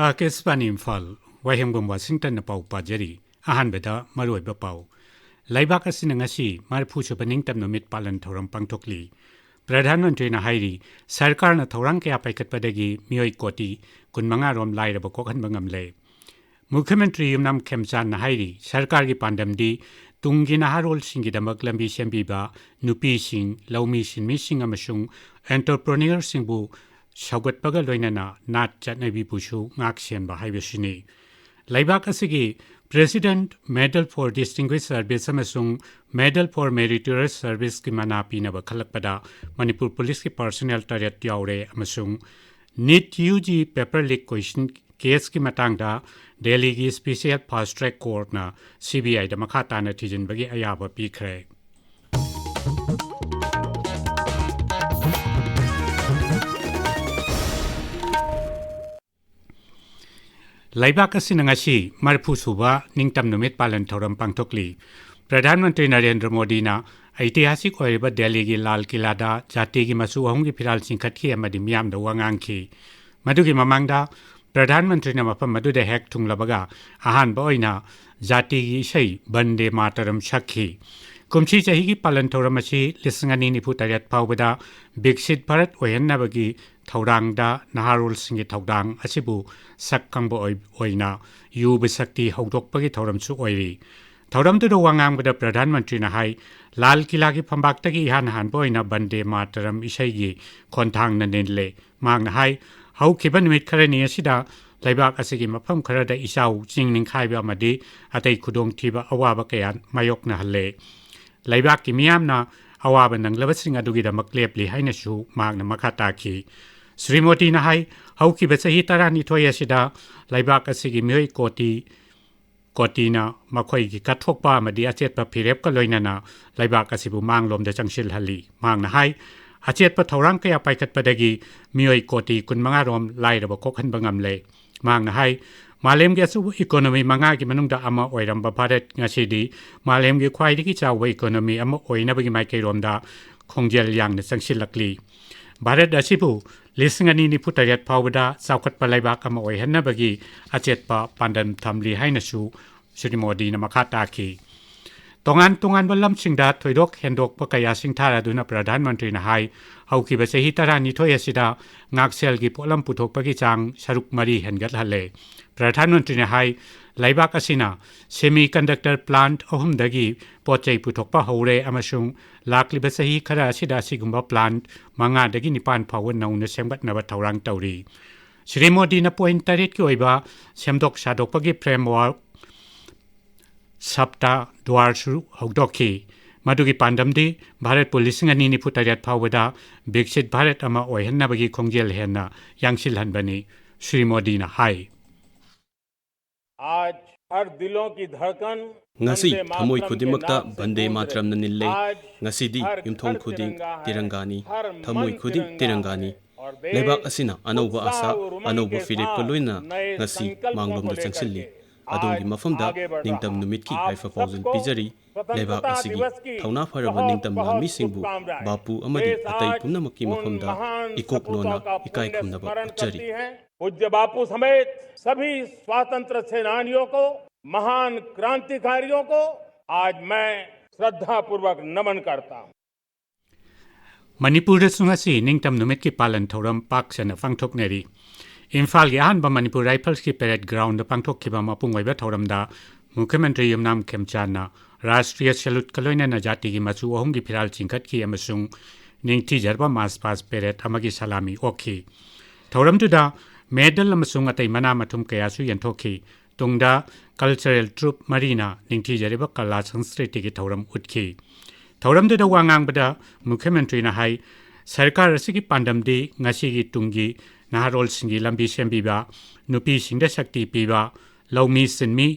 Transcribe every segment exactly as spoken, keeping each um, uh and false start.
ꯑꯥꯀꯥꯁꯕꯥꯅꯤ ꯏꯝꯐꯥꯜ, ꯋꯥꯍꯦꯡꯕꯝ ꯋꯥꯁꯤꯡꯇꯟꯅ ꯄꯥꯎ ꯄꯥꯖꯔꯤ꯫ ꯑꯍꯥꯟꯕꯗ ꯃꯔꯨꯑꯣꯏꯕ ꯄꯥꯎ꯫ ꯂꯩꯕꯥꯛ ꯑꯁꯤꯅ ꯉꯁꯤ ꯃꯔꯤꯐꯨ ꯁꯨꯕ ꯅꯤꯡꯇꯝ ꯅꯨꯃꯤꯠ ꯄꯥꯂꯟ ꯊꯧꯔꯝ ꯄꯥꯡꯊꯣꯛꯂꯤ꯫ ꯄ꯭ꯔꯙꯥꯟ ꯃꯟꯇ꯭ꯔꯤꯅ ꯍꯥꯏꯔꯤ, ꯁꯔꯀꯥꯔꯅ ꯊꯧꯔꯥꯡ ꯀꯌꯥ ꯄꯥꯏꯈꯠꯄꯗꯒꯤ ꯃꯤꯑꯣꯏ ꯀꯣꯇꯤ ꯀꯨꯟꯃꯉꯥ ꯔꯣꯝ ꯂꯥꯏꯔꯕ ꯀꯣꯛꯍꯟꯕ ꯉꯝꯂꯦ꯫ ꯃꯨꯈ꯭ꯌ ꯃꯟꯇ꯭ꯔꯤ ꯌꯨꯝꯅꯥꯝ ꯈꯦꯝꯆꯥꯟꯅ ꯍꯥꯏꯔꯤ, ꯁꯔꯀꯥꯔꯒꯤ ꯄꯥꯟꯗꯝꯗꯤ ꯇꯨꯡꯒꯤ ꯅꯍꯥꯔꯣꯜꯁꯤꯡꯒꯤꯗꯃꯛ ꯂꯝꯕꯤ ꯁꯦꯝꯕꯤꯕ, ꯅꯨꯄꯤꯁꯤꯡ, ꯂꯧꯃꯤ ꯁꯤꯟꯃꯤꯁꯤꯡ ꯑꯃꯁꯨꯡ entrepreneurꯁꯤꯡꯕꯨ ꯁꯧꯒꯠꯄꯒ ꯂꯣꯏꯅꯅ ꯅꯥꯠ ꯆꯠꯅꯕꯤꯕꯨꯁꯨ ꯉꯥꯛ ꯁꯦꯟꯕ ꯍꯥꯏꯕꯁꯤꯅꯤ꯫ ꯂꯩꯕꯥꯛ ꯑꯁꯤꯒꯤ President Medal for Distinguished Service ꯑꯃꯁꯨꯡ Medal for Meritorious Serviceꯀꯤ ꯃꯅꯥ ꯄꯤꯅꯕ ꯈꯜꯂꯛꯄꯗ ꯃꯅꯤꯄꯨꯔ ꯄꯨꯂꯤꯁꯀꯤ personnel ꯇꯔꯦꯠ ꯌꯥꯎꯔꯦ ꯑꯃꯁꯨꯡ NEET UG paper leak question caseꯀꯤ ꯃꯇꯥꯡꯗ ꯗꯦꯜꯂꯤꯒꯤ special fast track courtꯅ CBIꯗ ꯃꯈꯥ ꯇꯥꯅ ꯊꯤꯖꯤꯟꯕꯒꯤ ꯑꯌꯥꯕ ꯄꯤꯈ꯭ꯔꯦ꯫ ꯂꯩꯕꯥꯛ ꯑꯁꯤꯅ ꯉꯁꯤ ꯃꯔꯤꯐꯨ ꯁꯨꯕ ꯅꯤꯡꯇꯝ ꯅꯨꯃꯤꯠ ꯄꯥꯂꯟ ꯊꯧꯔꯝ ꯄꯥꯡꯊꯣꯛꯂꯤ꯫ ꯄ꯭ꯔꯙꯥꯟ ꯃꯟꯇ꯭ꯔꯤ ꯅꯔꯦꯟꯗ꯭ꯔ ꯃꯣꯗꯤꯅ ꯑꯩꯇꯤꯍꯥꯁꯤꯛ ꯑꯣꯏꯔꯤꯕ ꯗꯦꯜꯂꯤꯒꯤ ꯂꯥꯜ ꯀꯤꯂꯥꯗ ꯖꯥꯇꯤꯒꯤ ꯃꯆꯨ ꯑꯍꯨꯝꯒꯤ ꯐꯤꯔꯥꯜ ꯆꯤꯡꯈꯠꯈꯤ ꯑꯃꯗꯤ ꯃꯤꯌꯥꯝꯗ ꯋꯥ ꯉꯥꯡꯈꯤ꯫ ꯃꯗꯨꯒꯤ ꯃꯃꯥꯡꯗ ꯄ꯭ꯔꯙꯥꯟ ꯃꯟꯇ꯭ꯔꯤꯅ ꯃꯐꯝ ꯑꯗꯨꯗ ꯍꯦꯛ ꯊꯨꯡꯂꯕꯒ ꯑꯍꯥꯟꯕ ꯑꯣꯏꯅ ꯖꯥꯇꯤꯒꯤ ꯏꯁꯩ ꯕꯟꯗꯦ ꯃꯥꯇꯔꯝ ꯁꯛꯈꯤ꯫ ꯀꯨꯝꯁꯤ ꯆꯍꯤꯒꯤ ꯄꯥꯂꯟ ꯊꯧꯔꯝ ꯑꯁꯤ ꯂꯤꯁꯤꯡ ꯑꯅꯤ ꯅꯤꯐꯨ ꯇꯔꯦꯠ ꯐꯥꯎꯕꯗ ꯕꯤꯛꯁꯤꯠ ꯚꯥꯔꯠ ꯑꯣꯏꯍꯟꯅꯕꯒꯤ ꯊꯧꯔꯥꯡꯗ ꯅꯍꯥꯔꯣꯜꯁꯤꯡꯒꯤ ꯊꯧꯗꯥꯡ ꯑꯁꯤꯕꯨ ꯁꯛ ꯈꯪꯕ ꯑꯣꯏ-, ꯑꯣꯏꯅ ꯌꯨꯕ ꯁꯛꯇꯤ ꯍꯧꯗꯣꯛꯄꯒꯤ ꯊꯧꯔꯝꯁꯨ ꯑꯣꯏꯔꯤ꯫ ꯊꯧꯔꯝꯗꯨꯗ ꯋꯥ ꯉꯥꯡꯕꯗ ꯄ꯭ꯔꯙꯥꯟ ꯃꯟꯇ꯭ꯔꯤꯅ ꯍꯥꯏ, ꯂꯥꯜ ꯀꯤꯂꯥꯒꯤ ꯐꯝꯕꯥꯛꯇꯒꯤ ꯏꯍꯥꯟ ꯍꯥꯟꯕ ꯑꯣꯏꯅ ꯕꯟꯗꯦ ꯃꯥꯇꯔꯝ ꯏꯁꯩꯒꯤ ꯈꯣꯟꯊꯥꯡꯅ ꯅꯤꯜꯂꯦ꯫ ꯃꯍꯥꯛꯅ ꯍꯥꯏ, ꯍꯧꯈꯤꯕ ꯅꯨꯃꯤꯠ ꯈꯔꯅꯤ ꯑꯁꯤꯗ ꯂꯩꯕꯥꯛ ꯑꯁꯤꯒꯤ ꯃꯐꯝ ꯈꯔꯗ ꯏꯆꯥꯎ, ꯆꯤꯡ ꯅꯤꯡꯈꯥꯏꯕ ꯑꯃꯗꯤ ꯑꯇꯩ ꯈꯨꯗꯣꯡꯊꯤꯕ ꯑꯋꯥꯕ ꯀꯌꯥ ꯃꯥꯌꯣꯛꯅꯍꯜꯂꯦ꯫ ꯂꯩꯕꯥꯛꯀꯤ ꯃꯤꯌꯥꯝꯅ ꯑꯋꯥꯕ ꯅꯪꯂꯕꯁꯤꯡ ꯑꯗꯨꯒꯤꯗꯃꯛ ꯂꯦꯞꯂꯤ ꯍꯥꯏꯅꯁꯨ ꯃꯍꯥꯛꯅ ꯃꯈꯥ ꯇꯥꯈꯤ꯫ ꯁ꯭ꯔꯤ ꯃꯣꯗꯤꯅ ꯍꯥꯏ, ꯍꯧꯈꯤꯕ ꯆꯍꯤ ꯇꯔꯥꯅꯤꯊꯣꯏ ꯑꯁꯤꯗ ꯂꯩꯕꯥꯛ ꯑꯁꯤꯒꯤ ꯃꯤꯑꯣꯏ ꯀꯣꯇꯤ ꯀꯣꯇꯤꯅ ꯃꯈꯣꯏꯒꯤ ꯀꯠꯊꯣꯛꯄ ꯑꯃꯗꯤ ꯑꯆꯦꯠꯄ ꯐꯤꯔꯦꯞꯀ ꯂꯣꯏꯅꯅ ꯂꯩꯕꯥꯛ ꯑꯁꯤꯕꯨ ꯃꯥꯡꯂꯣꯝꯗ ꯆꯪꯁꯤꯜꯍꯜꯂꯤ꯫ ꯃꯍꯥꯛꯅ ꯍꯥꯏ, ꯑꯆꯦꯠꯄ ꯊꯧꯔꯥꯡ ꯀꯌꯥ ꯄꯥꯏꯈꯠꯄꯗꯒꯤ ꯃꯤꯑꯣꯏ ꯀꯣꯇꯤ ꯀꯨꯟꯃꯉꯥ ꯔꯣꯝ ꯂꯥꯏꯔꯕ ꯀꯣꯛꯍꯟꯕ ꯉꯝꯂꯦ꯫ ꯃꯍꯥꯛꯅ ꯍꯥꯏ, ꯃꯥꯂꯦꯝꯒꯤ ꯑꯆꯧꯕ ꯏꯀꯣꯅꯣꯃꯤ ꯃꯉꯥꯒꯤ ꯃꯅꯨꯡꯗ ꯑꯃ ꯑꯣꯏꯔꯝꯕ ꯚꯥꯔꯠ ꯉꯁꯤꯗꯤ ꯃꯥꯂꯦꯝꯒꯤ ꯈ꯭ꯋꯥꯏꯗꯒꯤ ꯆꯥꯎꯕ ꯏꯀꯣꯅꯣꯃꯤ ꯑꯃ ꯑꯣꯏꯅꯕꯒꯤ ꯃꯥꯏꯀꯩꯔꯣꯝꯗ ꯈꯣꯡꯖꯦꯜ ꯌꯥꯡꯅ ꯆꯪꯁꯤꯜꯂꯛꯂꯤ꯫ ꯚꯥꯔꯠ ꯑꯁꯤꯕꯨ ꯂꯤꯁꯤꯡ ꯑꯅꯤ ꯅꯤꯐꯨ ꯇꯔꯦꯠ ꯐꯥꯎꯕꯗ ꯆꯥꯎꯈꯠꯄ ꯂꯩꯕꯥꯛ ꯑꯃ ꯑꯣꯏꯍꯟꯅꯕꯒꯤ ꯑꯆꯦꯠꯄ ꯄꯥꯟꯗꯝ ꯊꯝꯂꯤ ꯍꯥꯏꯅꯁꯨ ꯁ꯭ꯔꯤ ꯃꯣꯗꯤꯅ ꯃꯈꯥ ꯇꯥꯈꯤ꯫ ꯇꯣꯉꯥꯟ ꯇꯣꯉꯥꯟꯕ ꯂꯝꯁꯤꯡꯗ ꯊꯣꯏꯗꯣꯛ ꯍꯦꯟꯗꯣꯛꯄ ꯀꯌꯥ ꯁꯤꯡꯊꯥꯔꯗꯨꯅ ꯄ꯭ꯔꯙꯥꯟ ꯃꯟꯇ꯭ꯔꯤꯅ ꯍꯥꯏ, ꯍꯧꯈꯤꯕ ꯆꯍꯤ ꯇꯔꯥꯅꯤꯊꯣꯏ ꯑꯁꯤꯗ ꯉꯥꯛꯁꯦꯜꯒꯤ ꯄꯣꯠꯂꯝ ꯄꯨꯊꯣꯛꯄꯒꯤ ꯆꯥꯡ ꯁꯔꯨꯛ ꯃꯔꯤ ꯍꯦꯟꯒꯠꯍꯜꯂꯦ꯫ ꯄ꯭ꯔꯙꯥꯟ ꯃꯟꯇ꯭ꯔꯤꯅ ꯍꯥꯏ, ꯂꯩꯕꯥꯛ ꯑꯁꯤꯅ semiconductor plant ꯑꯍꯨꯝꯗꯒꯤ ꯄꯣꯠ ꯆꯩ ꯄꯨꯊꯣꯛꯄ ꯍꯧꯔꯦ ꯑꯃꯁꯨꯡ ꯂꯥꯛꯂꯤꯕ ꯆꯍꯤ ꯈꯔ ꯑꯁꯤꯗ ꯑꯁꯤꯒꯨꯝꯕ plant ꯃꯉꯥꯗꯒꯤ ꯅꯤꯄꯥꯟ ꯐꯥꯎꯕ ꯅꯧꯅ ꯁꯦꯝꯒꯠꯅꯕ ꯊꯧꯔꯥꯡ ꯇꯧꯔꯤ꯫ ꯁ꯭ꯔꯤ ꯃꯣꯗꯤꯅ point ꯇꯔꯦꯠꯀꯤ ꯑꯣꯏꯕ ꯁꯦꯝꯗꯣꯛ ꯁꯥꯗꯣꯛꯄꯒꯤ framework ꯁꯞꯇꯥ ꯗ꯭ꯋꯥꯔꯁꯨ ꯍꯧꯗꯣꯛꯈꯤ꯫ ꯃꯗꯨꯒꯤ ꯄꯥꯟꯗꯝꯗꯤ ꯚꯥꯔꯠꯄꯨ ꯂꯤꯁꯤꯡ ꯑꯅꯤ ꯅꯤꯐꯨ ꯇꯔꯦꯠ ꯐꯥꯎꯕꯗ ꯕꯤꯛꯁꯤꯠ ꯚꯥꯔꯠ ꯑꯃ ꯑꯣꯏꯍꯟꯅꯕꯒꯤ ꯈꯣꯡꯖꯦꯜ ꯍꯦꯟꯅ ꯌꯥꯡꯁꯤꯜꯍꯟꯕꯅꯤ, ꯁ꯭ꯔꯤ ꯃꯣꯗꯤꯅ ꯍꯥꯏ꯫ आज हर दिलों की धड़कन ꯉꯁꯤ ꯊꯃꯣꯏ ꯈꯨꯗꯤꯡꯃꯛꯇ ꯚꯟꯗꯦ ꯃꯥꯇꯔꯝꯅ ꯅꯤꯜꯂꯦ꯫ ꯉꯁꯤꯗꯤ ꯌꯨꯝꯊꯣꯡ ꯈꯨꯗꯤꯡ ꯇꯤꯔꯪꯒꯥꯅꯤ, ꯊꯃꯣꯏ ꯈꯨꯗꯤꯡ ꯇꯤꯔꯪꯒꯥꯅꯤ꯫ ꯂꯩꯕꯥꯛ ꯑꯁꯤꯅ ꯑꯅꯧꯕ ꯑꯥꯁꯥ, ꯑꯅꯧꯕ ꯐꯤꯔꯦꯞꯀ ꯂꯣꯏꯅꯅ ꯉꯁꯤ ꯃꯥꯡꯂꯣꯝꯗ ꯆꯪꯁꯤꯜꯂꯤ꯫ ꯑꯗꯣꯝꯒꯤ ꯃꯐꯝꯗ ꯅꯤꯡꯇꯝ ꯅꯨꯃꯤꯠꯀꯤ ꯌꯥꯏꯐ ꯄꯥꯎꯖꯦꯜ ꯄꯤꯖꯔꯤ꯫ ꯂꯩꯕꯥꯛ ꯑꯁꯤꯒꯤ ꯊꯧꯅꯥ ꯐꯔꯕ ꯅꯤꯡꯇꯝ ꯂꯥꯟꯃꯤꯁꯤꯡꯕꯨ ꯕꯥꯄꯨ ꯑꯃꯗꯤ ꯑꯇꯩ ꯄꯨꯝꯅꯃꯛꯀꯤ ꯃꯐꯝꯗ ꯏꯀꯣꯛ ꯅꯣꯟꯅ ꯏꯀꯥꯏ ꯈꯨꯝꯅꯕ ꯎꯠꯆꯔꯤ꯫ पूज्य बापू समेत सभी स्वतंत्र सेनानियों को, महान क्रांतिकारियों को आज मैं श्रद्धापूर्वक नमन करता हूं। ꯃꯅꯤꯄꯨꯔꯗꯁꯨ ꯉꯁꯤ ꯅꯤꯡꯇꯝ ꯅꯨꯃꯤꯠꯀꯤ ꯄꯥꯂꯟ ꯊꯧꯔꯝ ꯄꯥꯛ ꯁꯟꯅ ꯄꯥꯡꯊꯣꯛꯅꯔꯤ꯫ ꯏꯝꯐꯥꯜꯒꯤ ꯑꯍꯥꯟꯕ ꯃꯅꯤꯄꯨꯔ ꯔꯥꯏꯐꯜꯁꯀꯤ parade ground ꯄꯥꯡꯊꯣꯛꯈꯤꯕ ꯃꯄꯨꯡ ꯑꯣꯏꯕ ꯊꯧꯔꯝꯗ ꯃꯨꯈ꯭ꯌ ꯃꯟꯇ꯭ꯔꯤ ꯌꯨꯝꯅꯥꯝ ꯈꯦꯝꯆꯥꯟꯅ ꯔꯥꯁꯇ꯭ꯔꯤꯌ saluteꯀ ꯂꯣꯏꯅꯅ ꯖꯥꯇꯤꯒꯤ ꯃꯆꯨ ꯑꯍꯨꯝꯒꯤ ꯐꯤꯔꯥꯜ ꯆꯤꯡꯈꯠꯈꯤ ꯑꯃꯁꯨꯡ ꯅꯤꯡꯊꯤꯖꯔꯕ march past parade ꯑꯃꯒꯤ ꯁꯂꯥꯃꯤ ꯑꯣꯛꯈꯤ꯫ ꯊꯧꯔꯝꯗꯨꯗ medal ꯑꯃꯁꯨꯡ ꯑꯇꯩ ꯃꯅꯥ ꯃꯊꯨꯝ ꯀꯌꯥꯁꯨ ꯌꯦꯟꯊꯣꯛꯈꯤ꯫ ꯇꯨꯡꯗ cultural troupe ꯃꯔꯤꯅ ꯅꯤꯡꯊꯤꯖꯔꯤꯕ ꯀꯂꯥ ꯁꯪꯁꯀ꯭ꯔꯤꯇꯤꯒꯤ ꯊꯧꯔꯝ ꯎꯠꯈꯤ꯫ ꯊꯧꯔꯝꯗꯨꯗ ꯋꯥ ꯉꯥꯡꯕꯗ ꯃꯨꯈ꯭ꯌ ꯃꯟꯇ꯭ꯔꯤꯅ ꯍꯥꯏ, ꯁꯔꯀꯥꯔ ꯑꯁꯤꯒꯤ ꯄꯥꯟꯗꯝꯗꯤ ꯉꯁꯤꯒꯤ ꯇꯨꯡꯒꯤ ꯅꯍꯥꯔꯣꯜꯁꯤꯡꯒꯤ ꯂꯝꯕꯤ ꯁꯦꯝꯕꯤꯕ, ꯅꯨꯄꯤꯁꯤꯡꯗ ꯁꯛꯇꯤ ꯄꯤꯕ, ꯂꯧꯃꯤ ꯁꯤꯟꯃꯤ,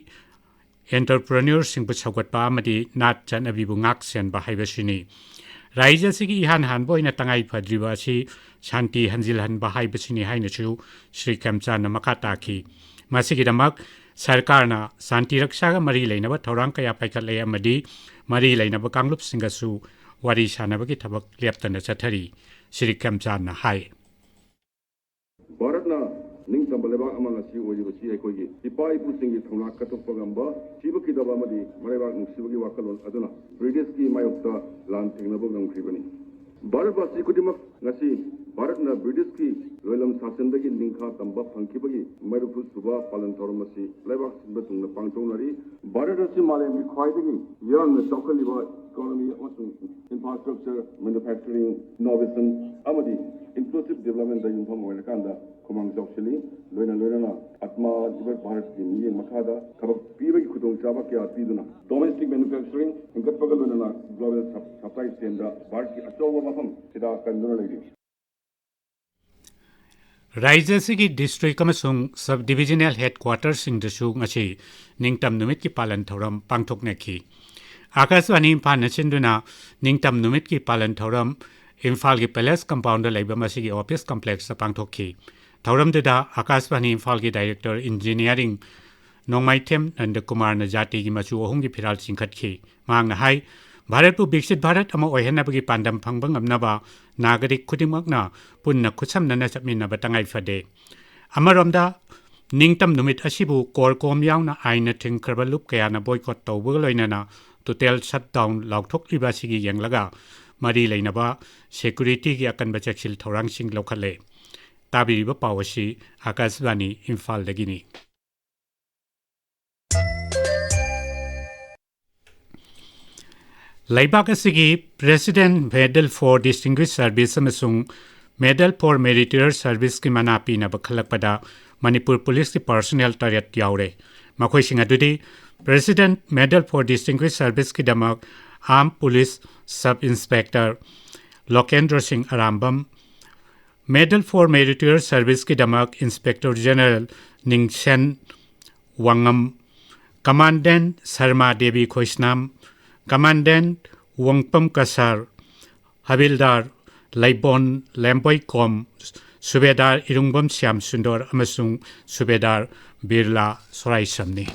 entrepreneurꯁꯤꯡꯕꯨ ꯁꯧꯒꯠꯄ ꯑꯃꯗꯤ ꯅꯥꯠ ꯆꯠꯅꯕꯤꯕꯨ ꯉꯥꯛ ꯁꯦꯟꯕ ꯍꯥꯏꯕꯁꯤꯅꯤ꯫ ꯔꯥꯏꯖ꯭ꯌ ꯑꯁꯤꯒꯤ ꯏꯍꯥꯟ ꯍꯥꯟꯕ ꯑꯣꯏꯅ ꯇꯉꯥꯏ ꯐꯗ꯭ꯔꯤꯕ ꯑꯁꯤ ꯁꯥꯟꯇꯤ ꯍꯟꯖꯤꯜꯍꯟꯕ ꯍꯥꯏꯕꯁꯤꯅꯤ ꯍꯥꯏꯅꯁꯨ ꯁ꯭ꯔꯤ ꯈꯦꯝꯆꯥꯟꯅ ꯃꯈꯥ ꯇꯥꯈꯤ꯫ ꯃꯁꯤꯒꯤꯗꯃꯛ ꯁꯔꯀꯥꯔꯅ ꯁꯥꯟꯇꯤ ꯔꯛꯁꯥꯒ ꯃꯔꯤ ꯂꯩꯅꯕ ꯊꯧꯔꯥꯡ ꯀꯌꯥ ꯄꯥꯏꯈꯠꯂꯦ ꯑꯃꯗꯤ ꯃꯔꯤ ꯂꯩꯅꯕ ꯀꯥꯡꯂꯨꯞꯁꯤꯡꯒꯁꯨ ꯋꯥꯔꯤ ꯁꯥꯟꯅꯕꯒꯤ ꯊꯕꯛ ꯂꯦꯞꯇꯅ ꯆꯠꯊꯔꯤ꯫ ꯁ꯭ꯔꯤ ꯈꯦꯝꯆꯥꯟꯅ ꯍꯥꯏ꯫ ꯚꯥꯔꯠꯅ ꯅꯤꯡꯇꯝꯕ ꯂꯩꯕꯥꯛ ꯑꯃ ꯉꯁꯤ ꯑꯣꯏꯔꯤꯕꯁꯤ ꯑꯩꯈꯣꯏꯒꯤ ꯏꯄꯥ ꯏꯄꯨꯁꯤꯡꯒꯤ ꯊꯧꯅꯥ ꯀꯠꯊꯣꯛꯄ ꯉꯝꯕ, ꯊꯤꯕ ꯀꯤꯗꯕ ꯑꯃꯗꯤ ꯃꯔꯩꯕꯥꯛ ꯅꯨꯡꯁꯤꯕꯒꯤ ꯋꯥꯈꯜꯂꯣꯟ ꯑꯗꯨꯅ ꯕ꯭ꯔꯤꯇꯤꯁꯀꯤ ꯃꯥꯌꯣꯛꯇ ꯂꯥꯟ ꯊꯦꯡꯅꯕ ꯉꯝꯈꯤꯕꯅꯤ꯫ ꯚꯥꯔꯠꯕꯥꯁꯤ ꯈꯨꯗꯤꯡꯃꯛ ꯉꯁꯤ ꯚꯥꯔꯠꯅ ꯕ꯭ꯔꯤꯇꯤꯁꯀꯤ ꯂꯣꯏꯂꯝ ꯁꯥꯁꯟꯗꯒꯤ ꯅꯤꯡꯈꯥ ꯇꯝꯕ ꯐꯪꯈꯤꯕꯒꯤ ꯃꯔꯤꯐꯨ ꯁꯨꯕ ꯄꯥꯂꯟ ꯊꯧꯔꯝ ꯑꯁꯤ ꯂꯩꯕꯥꯛ ꯁꯤꯟꯕ ꯊꯨꯡꯅ ꯄꯥꯡꯊꯣꯛꯅꯔꯤ꯫ ꯚꯥꯔꯠ ꯑꯁꯤ ꯃꯥꯂꯦꯝꯒꯤ ꯈ꯭ꯋꯥꯏꯗꯒꯤ ꯌꯥꯡꯅ ꯆꯥꯎꯈꯠꯂꯤꯕ economy ꯑꯃꯁꯨꯡ infrastructure, manufacturing, innovation ꯑꯃꯗꯤ inclusive developmentꯗ ꯌꯨꯝꯐꯝ ꯑꯣꯏꯔꯀꯥꯟꯗ ꯈꯨꯃꯥꯡ ꯆꯥꯎꯁꯤꯜꯂꯤ꯫ ꯂꯣꯏꯅ ꯂꯣꯏꯅꯅ ꯑꯠꯃꯥ ꯅꯤꯔꯚꯔ ꯚꯥꯔꯠꯀꯤ ꯃꯤꯠꯌꯦꯡ ꯃꯈꯥꯗ ꯊꯕꯛ ꯄꯤꯕꯒꯤ ꯈꯨꯗꯣꯡꯆꯥꯕ ꯀꯌꯥ ꯄꯤꯗꯨꯅ domestic manufacturing ꯍꯦꯟꯒꯠꯄꯒ ꯂꯣꯏꯅꯅ global sup-, supply chainꯗ ꯚꯥꯔꯠꯀꯤ ꯑꯆꯧꯕ ꯃꯐꯝ ꯁꯤꯗ ꯀꯟꯗꯨꯅ ꯂꯩꯔꯤ꯫ ꯔꯥꯖ꯭ꯌ ꯑꯁꯤꯒꯤ district ꯑꯃꯁꯨꯡ sub divisional headquarterꯁꯤꯡꯗꯁꯨ ꯉꯁꯤ ꯅꯤꯡꯇꯝ ꯅꯨꯃꯤꯠꯀꯤ ꯄꯥꯂꯟ ꯊꯧꯔꯝ ꯄꯥꯡꯊꯣꯛꯅꯈꯤ꯫ ꯑꯥꯀꯥꯁꯕꯥꯅꯤ ꯏꯝꯐꯥꯜꯅ ꯁꯤꯟꯗꯨꯅ ꯅꯤꯡꯇꯝ ꯅꯨꯃꯤꯠꯀꯤ ꯄꯥꯂꯟ ꯊꯧꯔꯝ ꯏꯝꯐꯥꯜꯒꯤ palace compoundꯗ ꯂꯩꯕ ꯃꯁꯤꯒꯤ office complexꯇ ꯄꯥꯡꯊꯣꯛꯈꯤ꯫ ꯊꯧꯔꯝꯗꯨꯗ ꯑꯥꯀꯥꯁꯕꯥꯅꯤ ꯏꯝꯐꯥꯜꯒꯤ director engineering ꯅꯣꯡꯃꯥꯏꯊꯦꯝ ꯅꯟꯗꯀꯨꯃꯥꯔꯅ ꯖꯥꯇꯤꯒꯤ ꯃꯆꯨ ꯑꯍꯨꯝꯒꯤ ꯐꯤꯔꯥꯜ ꯆꯤꯡꯈꯠꯈꯤ꯫ ꯃꯍꯥꯛꯅ ꯍꯥꯏ, ꯚꯥꯔꯠꯄꯨ ꯕꯤꯛꯁꯤꯠ ꯚꯥꯔꯠ ꯑꯃ ꯑꯣꯏꯍꯟꯅꯕꯒꯤ ꯄꯥꯟꯗꯝ ꯐꯪꯕ ꯉꯝꯅꯕ ꯅꯥꯒꯔꯤꯛ ꯈꯨꯗꯤꯡꯃꯛꯅ ꯄꯨꯟꯅ ꯈꯨꯠꯁꯝꯅꯅ ꯆꯠꯃꯤꯟꯅꯕ ꯇꯉꯥꯏ ꯐꯗꯦ꯫ ꯑꯃꯔꯣꯝꯗ, ꯅꯤꯡꯇꯝ ꯅꯨꯃꯤꯠ ꯑꯁꯤꯕꯨ ꯀꯣꯔꯀꯣꯝ ꯌꯥꯎꯅ ꯑꯥꯏꯟꯅ ꯊꯤꯡꯈ꯭ꯔꯕ ꯂꯨꯞ ꯀꯌꯥꯅ boycott ꯇꯧꯕꯒ ꯂꯣꯏꯅꯅ total shutdown ꯂꯥꯎꯊꯣꯛꯂꯤꯕ ꯑꯁꯤꯒꯤ ꯌꯦꯡꯂꯒ ꯃꯔꯤ ꯂꯩꯅꯕ securityꯒꯤ ꯑꯀꯟꯕ ꯆꯦꯛꯁꯤꯜ ꯊꯧꯔꯥꯡꯁꯤꯡ ꯂꯧꯈꯠꯂꯦ꯫ ꯇꯥꯕꯤꯔꯤꯕ ꯄꯥꯎ ꯑꯁꯤ ꯑꯥꯀꯥꯁꯕꯥꯅꯤ ꯏꯝꯐꯥꯜꯗꯒꯤꯅꯤ꯫ ꯂꯩꯕꯥꯛ ꯑꯁꯤꯒꯤ President Medal for Distinguished Service ꯑꯃꯁꯨꯡ Medal for Meritorious Serviceꯀꯤ ꯃꯅꯥ ꯄꯤꯅꯕ ꯈꯜꯂꯛꯄꯗ ꯃꯅꯤꯄꯨꯔ ꯄꯨꯂꯤꯁꯀꯤ personnel ꯇꯔꯦꯠ ꯌꯥꯎꯔꯦ꯫ ꯃꯈꯣꯏꯁꯤꯡ ꯑꯗꯨꯗꯤ President Medal for Distinguished Serviceꯀꯤꯗꯃꯛ Armed Police Sub Inspector ꯂꯣꯀꯦꯟꯗ꯭ꯔ ꯁꯤꯡ Arambam, Medal for Meritorious Serviceꯀꯤꯗꯃꯛ Inspector General ꯅꯤꯡꯁꯦꯟ ꯋꯥꯉꯝ, Commandant Sharma Devi ꯈꯣꯏꯁꯅꯥꯝ, Commandant ꯋꯣꯡꯄꯝ Cachar, ꯍꯕꯤꯜꯗꯥꯔ ꯂꯩꯕꯣꯟ ꯂꯦꯝꯕꯣꯏꯀꯣꯝ, ꯁꯨꯕꯦꯗꯥꯔ ꯏꯔꯨꯡꯕꯝ Shyam Sundar ꯑꯃꯁꯨꯡ ꯁꯨꯕꯦꯗꯥꯔ ꯕꯤꯔꯂꯥ ꯁꯣꯔꯥꯏꯁꯝꯅꯤ꯫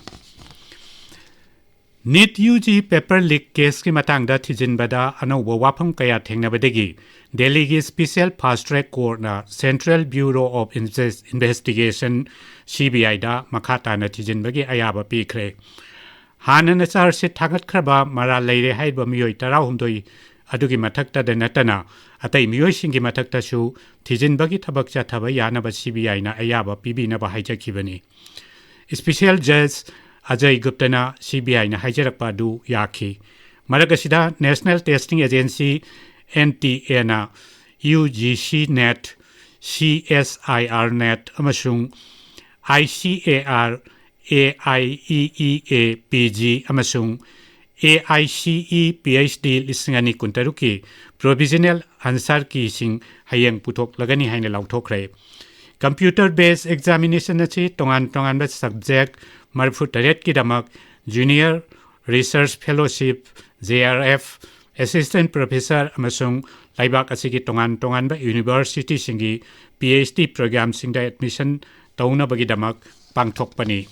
NEET U G paper leak case ꯀꯤ ꯃꯇꯥꯡꯗ ꯊꯤꯖꯤꯟꯕꯗ ꯑꯅꯧꯕ ꯋꯥꯐꯝ ꯀꯌꯥ ꯊꯦꯡꯅꯕꯗꯒꯤ ꯗꯦꯜꯂꯤꯒꯤ Special Fast Track Court ꯅ Central Bureau of Investigation, C B I ꯗ ꯃꯈꯥ ꯇꯥꯅ ꯊꯤꯖꯤꯟꯕꯒꯤ ꯑꯌꯥꯕ ꯄꯤꯈ꯭ꯔꯦ꯫ ꯍꯥꯟꯅꯅ charge sheet ꯊꯥꯒꯠꯈ꯭ꯔꯕ ꯃꯔꯥꯜ ꯂꯩꯔꯦ ꯍꯥꯏꯔꯤꯕ ꯃꯤꯑꯣꯏ ꯇꯔꯥꯍꯨꯝꯗꯣꯏ ꯑꯗꯨꯒꯤ ꯃꯊꯛꯇꯗ ꯅꯠꯇꯅ ꯑꯇꯩ ꯃꯤꯑꯣꯏꯁꯤꯡꯒꯤ ꯃꯊꯛꯇꯁꯨ ꯊꯤꯖꯤꯟꯕꯒꯤ ꯊꯕꯛ ꯆꯠꯊꯕ ꯌꯥꯅꯕ C B I ꯅ ꯑꯌꯥꯕ ꯄꯤꯕꯤꯅꯕ ꯍꯥꯏꯖꯈꯤꯕꯅꯤ꯫ Special Judge Ajay ꯒꯨꯞꯇꯅ C B I ꯅ ꯍꯥꯏꯖꯔꯛꯄ ꯑꯗꯨ ꯌꯥꯈꯤ꯫ ꯃꯔꯛ ꯑꯁꯤꯗ National Testing Agency, N T A ꯅ U G C NET, C S I R NET ꯑꯃꯁꯨꯡ I C A R, A I E E A P G ꯑꯃꯁꯨꯡ A I C E P H D ꯂꯤꯁꯤꯡ ꯑꯅꯤ ꯀꯨꯟꯇꯔꯨꯛꯀꯤ provisional answer key ꯁꯤꯡ ꯍꯌꯦꯡ ꯄꯨꯊꯣꯛꯂꯒꯅꯤ ꯍꯥꯏꯅ ꯂꯥꯎꯊꯣꯛꯈ꯭ꯔꯦ꯫ Computer based examination ꯑꯁꯤ ꯇꯣꯉꯥꯟ ꯇꯣꯉꯥꯟꯕ subject ꯃꯔꯤꯐꯨ ꯇꯔꯦꯠꯀꯤꯗꯃꯛ Junior Research Fellowship, J R F, Assistant Professor ꯑꯃꯁꯨꯡ ꯂꯩꯕꯥꯛ ꯑꯁꯤꯒꯤ ꯇꯣꯉꯥꯟ ꯇꯣꯉꯥꯟꯕ university ꯁꯤꯡꯒꯤ P H D program ꯁꯤꯡꯗ admission ꯇꯧꯅꯕꯒꯤꯗꯃꯛ ꯄꯥꯡꯊꯣꯛꯄꯅꯤ꯫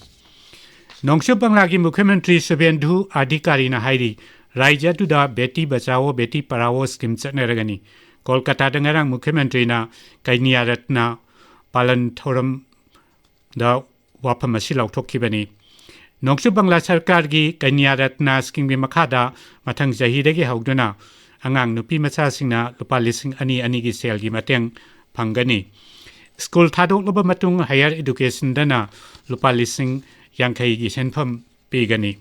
ꯅꯣꯡꯆꯨꯞ ꯕꯪꯂꯥꯒꯤ ꯃꯨꯈ꯭ꯌ ꯃꯟꯇ꯭ꯔꯤ ꯁꯨꯚꯦꯟꯗꯨ ꯑꯙꯤꯀꯥꯔꯤꯅ ꯍꯥꯏꯔꯤ, ꯔꯥꯖ꯭ꯌ ꯑꯗꯨꯗ ꯕꯦꯇꯤ ꯕꯆꯥꯋꯣ ꯕꯦꯇꯤ ꯄꯔꯥꯋꯣ scheme ꯆꯠꯅꯔꯒꯅꯤ꯫ ꯀꯣꯜꯀꯇꯥꯗ ꯉꯔꯥꯡ ꯃꯨꯈ꯭ꯌ ꯃꯟꯇ꯭ꯔꯤꯅ ꯀꯩꯅ꯭ꯌꯥ ꯔꯠꯅ ꯄꯥꯂꯟ ꯊꯧꯔꯝꯗ ꯋꯥꯐꯝ ꯑꯁꯤ ꯂꯥꯎꯊꯣꯛꯈꯤꯕꯅꯤ꯫ ꯅꯣꯡꯆꯨꯞ ꯕꯪꯂꯥ ꯁꯔꯀꯥꯔꯒꯤ ꯀꯩꯅ꯭ꯌꯥ ꯔꯠꯅ scheme ꯒꯤ ꯃꯈꯥꯗ ꯃꯊꯪ ꯆꯍꯤꯗꯒꯤ ꯍꯧꯗꯨꯅ ꯑꯉꯥꯡ ꯅꯨꯄꯤ ꯃꯆꯥꯁꯤꯡꯅ ꯂꯨꯄꯥ ꯂꯤꯁꯤꯡ ꯑꯅꯤ ꯑꯅꯤꯒꯤ ꯁꯦꯜꯒꯤ ꯃꯇꯦꯡ ꯐꯪꯒꯅꯤ꯫ ꯁ꯭ꯀꯨꯜ ꯊꯥꯗꯣꯛꯂꯕ ꯃꯇꯨꯡ higher education ꯗꯅ ꯂꯨꯄꯥ ꯂꯤꯁꯤꯡ ꯌꯥꯡꯈꯩꯒꯤ ꯁꯦꯟꯐꯝ ꯄꯤꯒꯅꯤ꯫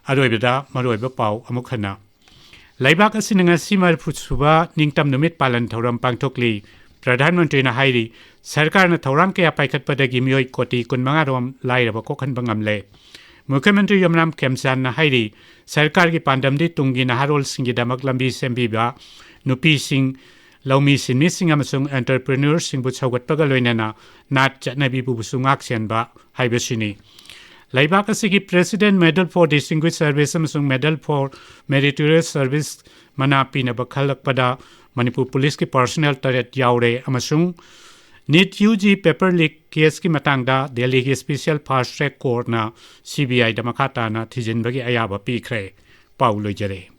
ꯑꯔꯣꯏꯕꯗ ꯃꯔꯨꯑꯣꯏꯕ ꯄꯥꯎ ꯑꯃꯨꯛ ꯍꯟꯅ꯫ ꯂꯩꯕꯥꯛ ꯑꯁꯤꯅ ꯉꯁꯤ ꯃꯔꯤꯐꯨ ꯁꯨꯕ ꯅꯤꯡꯇꯝ ꯅꯨꯃꯤꯠ ꯄꯥꯂꯟ ꯊꯧꯔꯝ ꯄꯥꯡꯊꯣꯛꯂꯤ꯫ ꯄ꯭ꯔꯙꯥꯟ ꯃꯟꯇ꯭ꯔꯤꯅ ꯍꯥꯏꯔꯤ, ꯁꯔꯀꯥꯔꯅ ꯊꯧꯔꯥꯡ ꯀꯌꯥ ꯄꯥꯏꯈꯠꯄꯗꯒꯤ ꯃꯤꯑꯣꯏ ꯀꯣꯇꯤ ꯀꯨꯟꯃꯉꯥ ꯔꯣꯝ ꯂꯥꯏꯔꯕ ꯀꯣꯛꯍꯟꯕ ꯉꯝꯂꯦ꯫ ꯃꯨꯈ꯭ꯌ ꯃꯟꯇ꯭ꯔꯤ ꯌꯨꯝꯅꯥꯝ ꯈꯦꯝꯆꯥꯟꯅ ꯍꯥꯏꯔꯤ, ꯁꯔꯀꯥꯔꯒꯤ ꯄꯥꯟꯗꯝꯗꯤ ꯇꯨꯡꯒꯤ ꯅꯍꯥꯔꯣꯜꯁꯤꯡꯒꯤꯗꯃꯛ ꯂꯝꯕꯤ ꯁꯦꯝꯕꯤꯕ, ꯅꯨꯄꯤꯁꯤꯡ, ꯂꯧꯃꯤ ꯁꯤꯟꯃꯤꯁꯤꯡ ꯑꯃꯁꯨꯡ entrepreneur ꯁꯤꯡꯕꯨ ꯁꯧꯒꯠꯄꯒ ꯂꯣꯏꯅꯅ ꯅꯥꯠ ꯆꯠꯅꯕꯤꯕꯨꯁꯨ ꯉꯥꯛ ꯁꯦꯟꯕ ꯍꯥꯏꯕꯁꯤꯅꯤ꯫ ꯂꯩꯕꯥꯛ ꯑꯁꯤꯒꯤ President Medal for Distinguished Service ꯑꯃꯁꯨꯡ Medal for Meritorious Service ꯃꯅꯥ ꯄꯤꯅꯕ ꯈꯜꯂꯛꯄꯗ ꯃꯅꯤꯄꯨꯔ ꯄꯨꯂꯤꯁꯀꯤ personnel ꯇꯔꯦꯠ ꯌꯥꯎꯔꯦ ꯑꯃꯁꯨꯡ NEET U G paper leak case ꯀꯤ ꯃꯇꯥꯡꯗ ꯗꯦꯜꯂꯤꯒꯤ special fast track court ꯅ ꯁꯤ ꯕꯤ ꯑꯥꯏ ꯗ ꯃꯈꯥ ꯇꯥꯅ ꯊꯤꯖꯤꯟꯕꯒꯤ ꯑꯌꯥꯕ ꯄꯤꯈ꯭ꯔꯦ꯫ ꯄꯥꯎ ꯂꯣꯏꯖꯔꯦ꯫